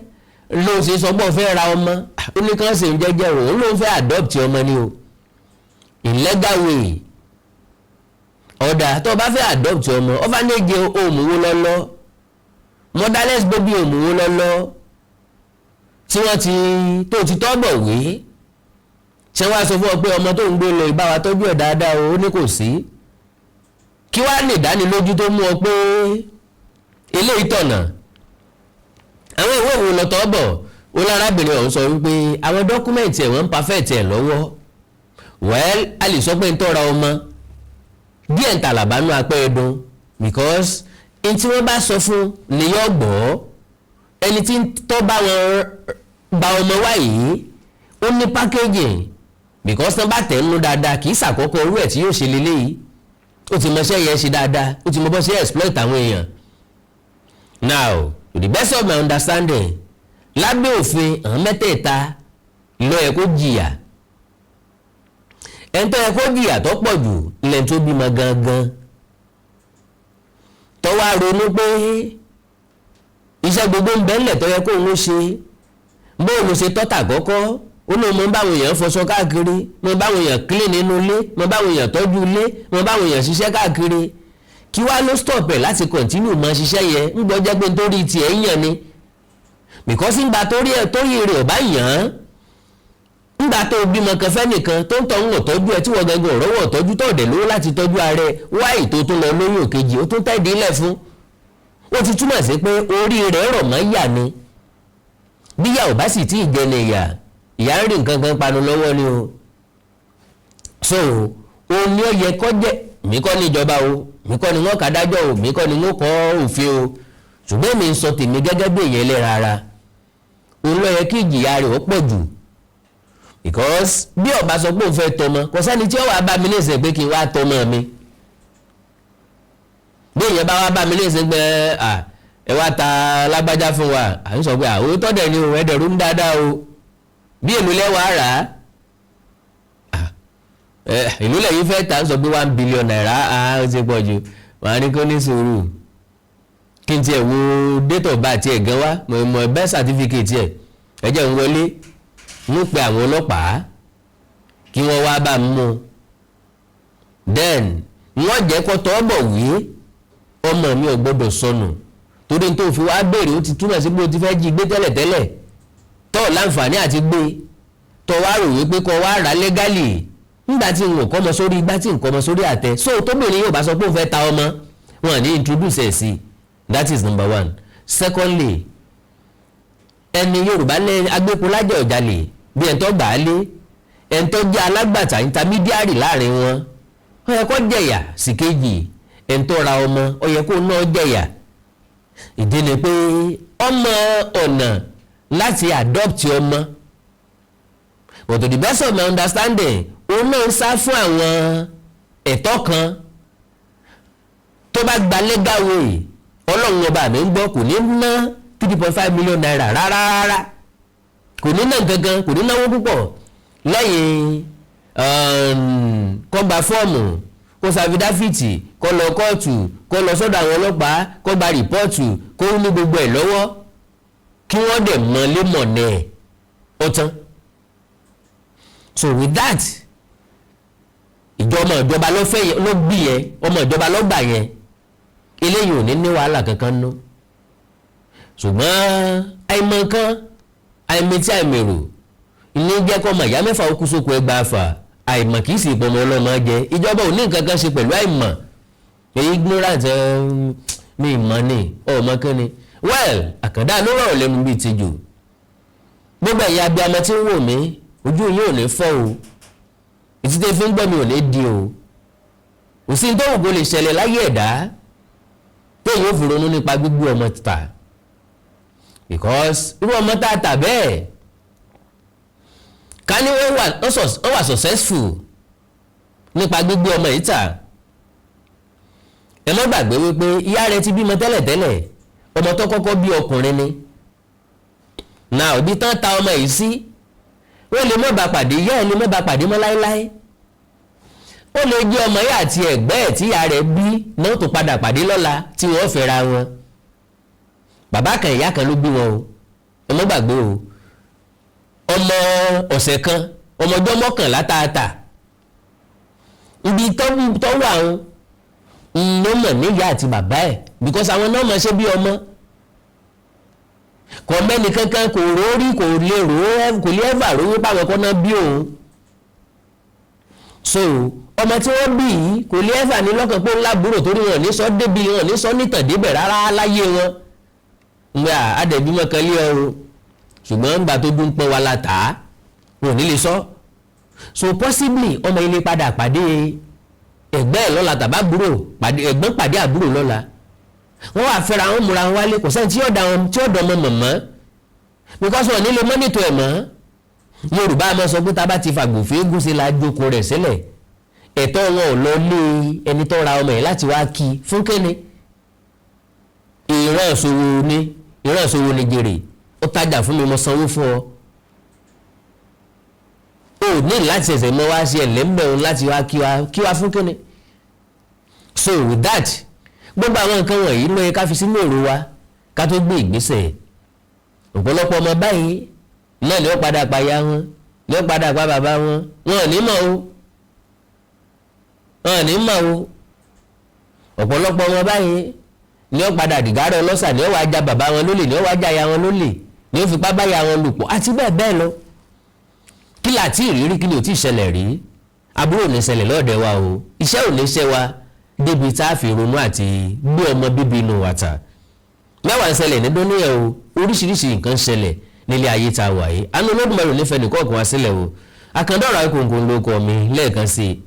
ló ṣe sọ pé ó fẹ́ ra ọmọ? Ó ní kàn ṣe ń jẹ́jẹ́ o, òun ló ń fẹ́ adopt ọmọ ni o in legal way. Ọ̀dà, tó o bá fẹ́ adopt ọmọ, orphanage home wo lọ́lọ́? Motherless baby home wo lọ́lọ́ tí wọ́n ti tó ti tọ́ bọ̀ wé? Ṣé wàá sọ fún ọ pé ọmọ tó ń gbé lọ ìbá wa tọ́jú ẹ̀ dáadáa o? Ó ní kò sí. Kí wàá lè dánilójú tó mú ọ pé eléyìí tọ̀nà? Àwọn ìwé òun lọ́tọ̀ bọ̀? Ó lárábìnrin ọ̀hún sọ wípé àwọn document ẹ̀, wọ́n ń perfect ẹ̀ lọ́wọ́. Well, a lè sọ pé ń tọ́ra ọmọ díẹ̀ ń tàlàbánú apẹ́ ẹ̀dùn, because n tí wọ́n bá sọ fún ni yóò gbọ́. Ẹni tí ń tọ́ bá wọn gba ọmọ wá yìí, ó ní packaging, because tán bá tẹ̀ ń nú dáadáa, kì í ṣàkọ́kọ́ orú ẹ̀ tí yóò ṣe leléyìí. Ó ti mọṣẹ́ yẹn ṣe dáadáa, ó ti mọ bọ́ ṣe exploit àwọn èèyàn. Now, to the best of my understanding, lábẹ́ òfin, àwọn mẹ́tẹ̀ẹ̀ta ló yẹ kó jìyà. Ẹni tó yẹ kó jìyà tó pọ̀ jù ilẹ̀ tó bímọ gangan, tó wá ronú pé iṣẹ́ gbogbo ń bẹ́ńlẹ̀ tó yẹ kó òun ṣe. Bóun ṣe tọ́tà kọ́kọ́, ó lóun mọ báwọn èèyàn fọṣọ káàkiri, mọ báwọn èèyàn clean nínú ilé, mọ báwọn èèyàn tọ́jú ilé, mọ báwọn èèyàn ṣiṣẹ́ káàkiri. Kí wá ló stop ẹ̀ láti continue mọ ṣiṣẹ́ yẹn? Ń gbọ́ jẹ́ pé nítorí tiẹ̀ ń yàn ni, because ńgbà torí ẹ̀ torí rẹ̀ ò bá yàn án, ńgbà tó bímọ kan fẹ́ nìkan tó ń tọ́ ń wọ̀ tọ́jú ẹ, tí wọ́n gangan ò rọ́wọ́ tọ́jú, tó ọ̀dẹ̀ lówó láti tọ́jú ara ẹ, wáyé tó tún lọ lóyún òkejì, ó tún tẹ́ẹ̀dí ilẹ̀ fún, ó ti túmọ̀ sí pé orí rẹ̀ rọ̀ mọ́ yà ni. Bíyà ò bá sì tí ì jẹ ní ìyà, ìyá ń rí nǹkan kan panu lọ́wọ́ ni o. So òun ni ó yẹ kó jẹ́. Mi kọ́ ní ìjọba o, mi kọ́ ni wọ́n kà dájọ́ o, mi kọ́ ni wọ́n kọ́ òfin o, ṣùgbọ́n èmi ń sọ tèmi gẹ́gẹ́ bí èèyàn ẹlẹ́ra ara. Òun ló yẹ kí ìjìyà rẹ̀ ó pọ̀ jù, because bí ọba sọ pé òun fẹ́ tọmọ, kò sẹ́ni tí ó wàá bá mi léṣe pé kí n wá tọmọ mi. Bí èèyàn bá wá bá mi léṣe pé ẹ wá ta lágbájá fún wa, à ń sọ pé àwọn tọ́dẹ̀ ni o, ẹ̀dẹ̀ rú ń dáadáa o. Bí èlò lẹ́wàá rà á, ìlú lẹ́yìn fẹ́ ta, ń sọ pé ₦1 billion, ó ti pọ̀ jù. Wàá ní kó ní sùúrù, kí n tiẹ̀ wo date of birth tiẹ̀ gan wá, mọ̀ mọ̀ birth certificate ẹ̀. Ẹ jẹ́ ń wọlé, ń pe àwọn ọlọ́pàá kí wọ́n wá bá mi mú. Then wọ́n jẹ́ kó tọ́ bọ̀ wí, ọmọ mi ò gbọ́dọ̀ sọnù, torí tó fi wá béèrè, ó ti túmọ̀ sí pé o ti fẹ́ jí gbé tẹ́lẹ̀tẹ́lẹ̀, tọ́ láǹfààní àti gbé, tọ́ wá rò wípé kọ́ wá rà legally nígbà tí n ò kọ́ ọmọ sórí igbá, tí n kọ́ ọmọ sórí àtẹ. So tóbìnrin yóò bá sọ pé òun fẹ́ ta ọmọ, wọn ní introduce ẹ̀ sí. That is number one. Secondly, Ẹni Yorùbá lẹ agbépolájà ọ̀jalè bí ẹni tó gbà á lé, ẹni tó jẹ́ alágbàtà, intermediary láàrin wọn, ó yẹ kó jẹ̀yà. Sí kejì, ẹni tó ra ọmọ, ó yẹ kó náà jẹ̀yà. Ìdí ni pé ọmọ ọ̀nà láti adopt ọmọ, but to the best of my understanding, òun náà ń sá fún àwọn ẹ̀tọ́ kan. Tó bá gba legal way, Ọlọ́run ọba mi ń gbọ́, kò ní ná ₦3.5 million rárá rárá. Kò ní ná gangan, kò ní náwó púpọ̀ lẹ́yìn kó gba fọ́ọ̀mù, kó ṣe affidavit, kó lọ kóòtù, kó lọ sọ́dọ̀ àwọn ọlọ́pàá, kó gba report, kó ní gbogbo ẹ̀ lọ́wọ́, kí wọ́n dẹ̀ mọ lémọ̀nẹ́ ẹ̀, ó tán. So with that, ìjọba ìjọba ló fẹ́ ló bí yẹn, ọmọ ìjọba ló gbà yẹn, eléyìí ò ní ní wàhálà kankan nú. Ṣùgbọ́n àìmọ̀ kan, àìmẹtí, àìmèrò ilé jẹ́ kọ́ ọmọ ìyá mẹ́fà ó kú sóko ẹgbàá fà. Àìmọ̀ kì í sì pọmọ ọlọ́mọ jẹ. Ìjọba ò ní nǹkan kan ṣe pẹ̀lú àìmọ̀ èyí, ignorant mi ìmọ̀ ni ọmọ kan ni. Well, Àkàndá ló rọrọ̀ lẹ́nu bíi tìjù. Gbogbo ẹ̀yin abiyamọ tí ń wò mí, ojú yín ò ní fọ́ o, ìtìtẹ́ fi ń gbọ́ mi ò ní di o. Òsín tó wù kó lè ṣẹlẹ̀ láyé ẹ̀dá téèyàn ò fi ronú nípa gbígbé ọmọ tà, because irú ọmọ tá a tà bẹ́ẹ̀, ká ní wọ́n wà successful nípa gbígbé ọmọ yìí tà, ẹ má gbàgbé wípé ìyá rẹ̀ ti bímọ tẹ́lẹ̀tẹ́lẹ̀. Ọmọ tó kọ́kọ́ bí, ọkùnrin ni. Náà òbí tán ta ọmọ yìí sí, wọ́n lè má bá pàdé, ìyá ẹ̀ lè má bá pàdé mọ́ láéláé. Ó lè jẹ́ ọmọ yìí àti ẹ̀gbẹ́ ẹ̀ tí ìyá rẹ̀ bí náà tó padà pàdé lọ́la tí wọ́n fẹ́ra wọn. Bàbá kan, ìyá kan ló bí wọn o. Ẹ má gbàgbé o, ọmọ ọ̀sẹ̀ kan, ọmọ ọjọ́ 11 tààtà, ibi tó wà ń ló mọ̀ níyà àti bàbá ẹ̀, because àwọn náà máa ṣe bí ọmọ. Kò mẹ́ni kankan, kò rórí, kò lè rò ó, kò lè ever rò wípé àwọn kan náà bí òun. So ọmọ tí wọ́n bí yìí kò lè ever ní lọ́kàn pé ńlá búrò, torí wọn ní sọ débi, wọn ní sọ nítàn débẹ̀ rárá láyé wọn. Ngbà adẹ̀bímọ kan lé ọrùn, ṣùgbọ́n ńgbà tó dún pọ́n wa la tà á, wọn ò ní lè sọ. So possibly ọmọ ilé padà pàdé ẹ̀gbẹ́ ẹ̀ lọ́la, tàbá àbúrò pàdé ẹ̀gbọ́n, pàdé àbúrò lọ́la, wọ́n wà fẹ́ra wọn, múra wọn wálé. Kò sẹ́ni tí yóò da wọn, tí yóò dán ọmọ mọ̀mọ́, because wọn nílé monitor ẹ̀ mọ́. Yorùbá máa sọ pé tá a bá ti fàgbòfé gúnṣe la jókòó rẹ̀ sílẹ̀. Ẹ̀tọ́ wọn ò lọ lé ẹni tó ra ọmọ yẹn láti wá kí fún kéne. Ìran ìṣòwò ni, ìran ìṣòwò ni jèrè. Ó tajà fún mi, mo sanwó fún ọ, o ní láti ṣẹ̀ṣẹ̀ mọ́ wá sí ẹ̀lẹ́mbẹ̀rún láti wá kí wá, kí wá fún kéne. So with that, gbogbo àwọn nǹkan wọ̀nyí ló yẹ ká fi sínú èrò wa ká tó gbé ìgbésẹ̀. Ọ̀pọ̀lọpọ̀ ọmọ báyìí náà ni ó padà pa ya wọn, ni ó padà pa bàbá wọn. Wọn ò ní mọ̀ o, wọn ò ní mọ̀ o. Ọ̀pọ̀lọpọ̀ ọmọ báyìí ni ó padà dìgárọ̀ ọlọ́sà, ni ó wá ja bàbá wọn lólè, ni ó wá ja ya wọn lólè, ni ó fipá bá ya wọn lò pọ̀, àti bẹ́ẹ̀ bẹ́ẹ̀ lọ. Kí là tí ìrírí, kí ni ò tí ì ṣẹlẹ̀ rí? Aburú ò ní ṣẹlẹ̀ lọ́ọ̀dẹ̀ wa o. Iṣẹ́ ò ní ṣe wa débi tá a fi ronú àti gbé ọmọ bíbí inú wa ta. Mẹ́wàá ń ṣẹlẹ̀ ní dúníyà o, oríṣiríṣi nǹkan ń ṣẹlẹ̀ nílé ayé tá a wà yìí. Àánú Olódùmarè ò ní fẹ́ nìkọ̀ọ̀kan wá sílẹ̀ o. Àkàndọ̀rọ̀ Awíkonko ló kọ mi lẹ́ẹ̀kan sí i.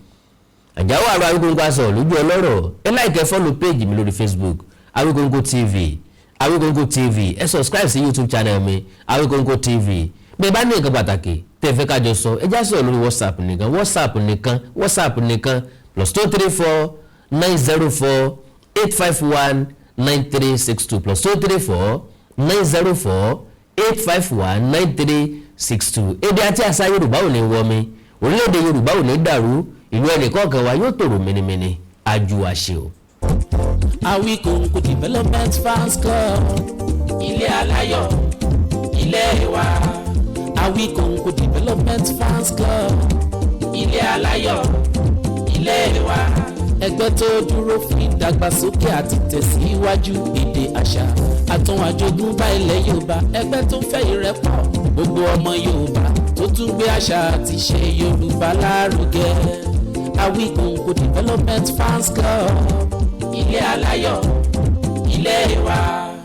Àjáwọ́ àrò Awíkonko aṣọ lójú ọlọ́rọ̀. Ẹ like, follow page mi lórí Facebook, Awíkonko TV, Awíkonko TV. Ẹ subscribe sí YouTube channel mi, Awíkonko TV. Bẹ́ẹ̀ bá ní nǹkan pàtàkì tẹ́ ẹ fẹ́ kájọ sọ, ẹ já sọ̀rọ̀ lórí WhatsApp nìkan, WhatsApp nìkan, WhatsApp nìkan: +234 904 851 9362, +234 904 851 9362. Èdè àti àṣà Yorùbá ò ní wọmi, orílẹ̀-èdè Yorùbá ò ní dàrú, ìlú ẹnìkọ̀ọ̀kan wa yóò tòrò mìnìmìnì ajú àṣẹ o. Awikonko Development Fans Club, ilé aláyọ̀, ilé wa. Awikonko Development Fans Club, ilé aláyọ̀, ilé wa. Ẹgbẹ́ tó dúró fún ìdàgbàsókè àti tẹ̀síwájú èdè, àṣà àtún àjogúnbá ilẹ̀ Yorùbá. Ẹgbẹ́ tó ń fẹ́ ìrẹ́pọ̀ gbogbo ọmọ Yorùbá, tó tún gbé àṣà àti ṣe Yorùbá lárugẹ. Awikonko Development Fans Club, ilé aláyọ̀, ilé wa.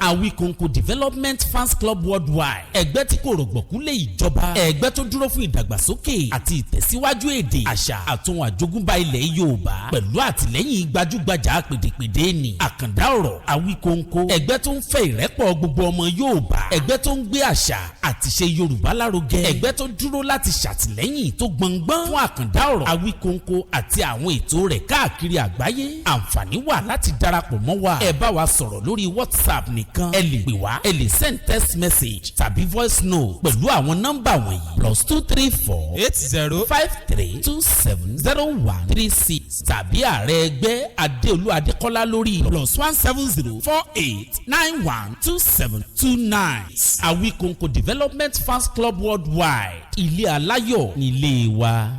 Awikonko Development Fans Club Worldwide, ẹgbẹ́ tí kò rọ̀gbọ̀kú lé ìjọba, ẹgbẹ́ tó dúró fún ìdàgbàsókè àti ìtẹ̀síwájú èdè, àṣà àtun àjogúnbá ilẹ̀ Yorùbá, pẹ̀lú àtìlẹ́yìn gbajúgbajà pèdèpèdè ni Àkàndá Ọ̀rọ̀ Awikonko, ẹgbẹ́ tó ń fẹ́ ìrẹ́pọ̀ gbogbo ọmọ Yorùbá, ẹgbẹ́ tó ń gbé àṣà àti ṣe Yorùbá lárugẹ, ẹgbẹ́ tó dúró láti ṣàtìlẹ́yìn tó gbọngbọ́n fún Àkàndá Ọ̀rọ̀ Awikonko àti àwọn ètò rẹ̀ káàkiri àgbáyé. Àǹfààní wà láti darapọ̀ mọ́ wa. Ẹ bá wa sọ̀rọ̀ lórí WhatsApp nìkan. Ẹ lè pè wá, ẹ lè send text message tàbí voice note pẹ̀lú àwọn nọ́mbà wọ̀nyí: +234 80 53270136, tàbí ààrẹ ẹgbẹ́ Adéolú Adékọ́lá lórí +17048912729. Awikonko Development Fans Club Worldwide, ilé aláyọ̀ nílé wa.